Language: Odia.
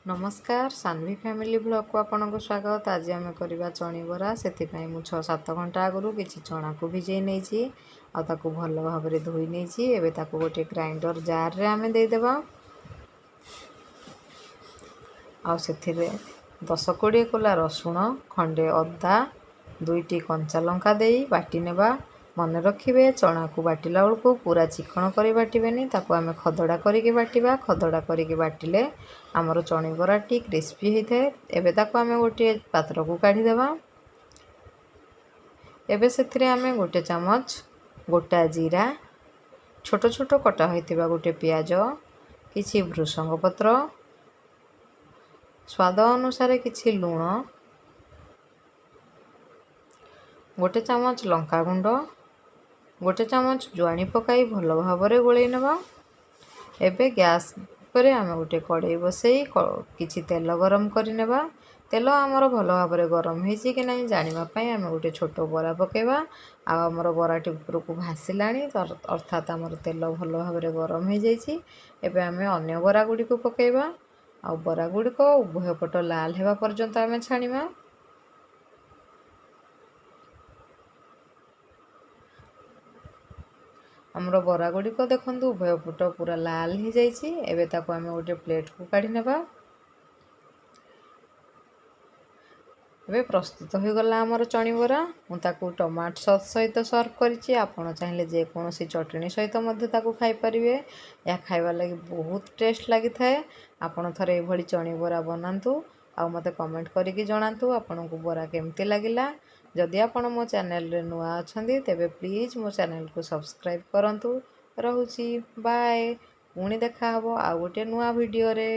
ନମସ୍କାର, ସାନ୍ଭି ଫ୍ୟାମିଲି ବ୍ଲଗ୍କୁ ଆପଣଙ୍କୁ ସ୍ୱାଗତ। ଆଜି ଆମେ କରିବା ଚଣି ବରା। ସେଥିପାଇଁ ମୁଁ 6-7 ଘଣ୍ଟା ଆଗରୁ କିଛି ଚଣାକୁ ଭିଜେଇ ନେଇଛି ଆଉ ତାକୁ ଭଲ ଭାବରେ ଧୋଇ ନେଇଛି। ଏବେ ତାକୁ ଗୋଟିଏ ଗ୍ରାଇଣ୍ଡର ଜାର୍ରେ ଆମେ ଦେଇଦେବା ଆଉ ସେଥିରେ 10-20 କୋଲା ରସୁଣ, ଖଣ୍ଡେ ଅଦା, 2ଟି କଞ୍ଚା ଲଙ୍କା ଦେଇ ବାଟି ନେବା। ମନେ ରଖିବେ, ଚଣାକୁ ବାଟିଲା ବେଳକୁ ପୁରା ଚିକଣ କରି ବାଟିବେନି, ତାକୁ ଆମେ ଖଦଡ଼ା କରିକି ବାଟିବା। ଖଦଡ଼ା କରିକି ବାଟିଲେ ଆମର ଚଣି ବରାଟି କ୍ରିସ୍ପି ହେଇଥାଏ। ଏବେ ତାକୁ ଆମେ ଗୋଟିଏ ପାତ୍ରକୁ କାଢ଼ିଦେବା। ଏବେ ସେଥିରେ ଆମେ 1 ଚାମଚ ଗୋଟା ଜିରା, ଛୋଟ ଛୋଟ କଟା ହୋଇଥିବା ଗୋଟେ ପିଆଜ, କିଛି ଭୃସଙ୍ଗ ପତ୍ର, ସ୍ୱାଦ ଅନୁସାରେ କିଛି ଲୁଣ, 1 ଚାମଚ ଲଙ୍କାଗୁଣ୍ଡ, 1 ଚାମଚ ଜୁଆଣି ପକାଇ ଭଲ ଭାବରେ ଗୋଳେଇ ନେବା। ଏବେ ଗ୍ୟାସ୍ ଉପରେ ଆମେ ଗୋଟେ କଡ଼େଇ ବସେଇ କିଛି ତେଲ ଗରମ କରିନେବା। ତେଲ ଆମର ଭଲ ଭାବରେ ଗରମ ହେଇଛି କି ନାହିଁ ଜାଣିବା ପାଇଁ ଆମେ ଗୋଟେ ଛୋଟ ବରା ପକାଇବା। ଆଉ ଆମର ବରାଟି ଉପରକୁ ଭାସିଲାଣି, ଅର୍ଥାତ୍ ଆମର ତେଲ ଭଲ ଭାବରେ ଗରମ ହେଇଯାଇଛି। ଏବେ ଆମେ ଅନ୍ୟ ବରା ଗୁଡ଼ିକୁ ପକାଇବା ଆଉ ବରା ଗୁଡ଼ିକ ଉଭୟ ପଟ ଲାଲ ହେବା ପର୍ଯ୍ୟନ୍ତ ଆମେ ଛାଣିବା। ଆମର ବରା ଗୁଡ଼ିକ ଦେଖନ୍ତୁ, ଉଭୟ ପଟ ପୁରା ଲାଲ ହେଇଯାଇଛି। ଏବେ ତାକୁ ଆମେ ଗୋଟେ ପ୍ଲେଟ୍କୁ କାଢ଼ି ନେବା। ଏବେ ପ୍ରସ୍ତୁତ ହୋଇଗଲା ଆମର ଚଣି ବରା। ମୁଁ ତାକୁ ଟମାଟୋ ସସ୍ ସହିତ ସର୍ଭ କରିଛି। ଆପଣ ଚାହିଁଲେ ଯେକୌଣସି ଚଟଣି ସହିତ ମଧ୍ୟ ତାକୁ ଖାଇପାରିବେ। ଏହା ଖାଇବା ଲାଗି ବହୁତ ଟେଷ୍ଟ ଲାଗିଥାଏ। ଆପଣ ଥରେ ଏଭଳି ଚଣି ବରା ବନାନ୍ତୁ ଆଉ ମୋତେ କମେଣ୍ଟ କରିକି ଜଣାନ୍ତୁ ଆପଣଙ୍କୁ ବରା କେମିତି ଲାଗିଲା। ଯଦି ଆପଣ ମୋ ଚ୍ୟାନେଲରେ ନୂଆ ଅଛନ୍ତି, ତେବେ ପ୍ଲିଜ୍ ମୋ ଚ୍ୟାନେଲକୁ ସବସ୍କ୍ରାଇବ୍ କରନ୍ତୁ। ରହୁଛି, ବାଏ। ପୁଣି ଦେଖାହେବ ଆଉ ଗୋଟିଏ ନୂଆ ଭିଡ଼ିଓରେ।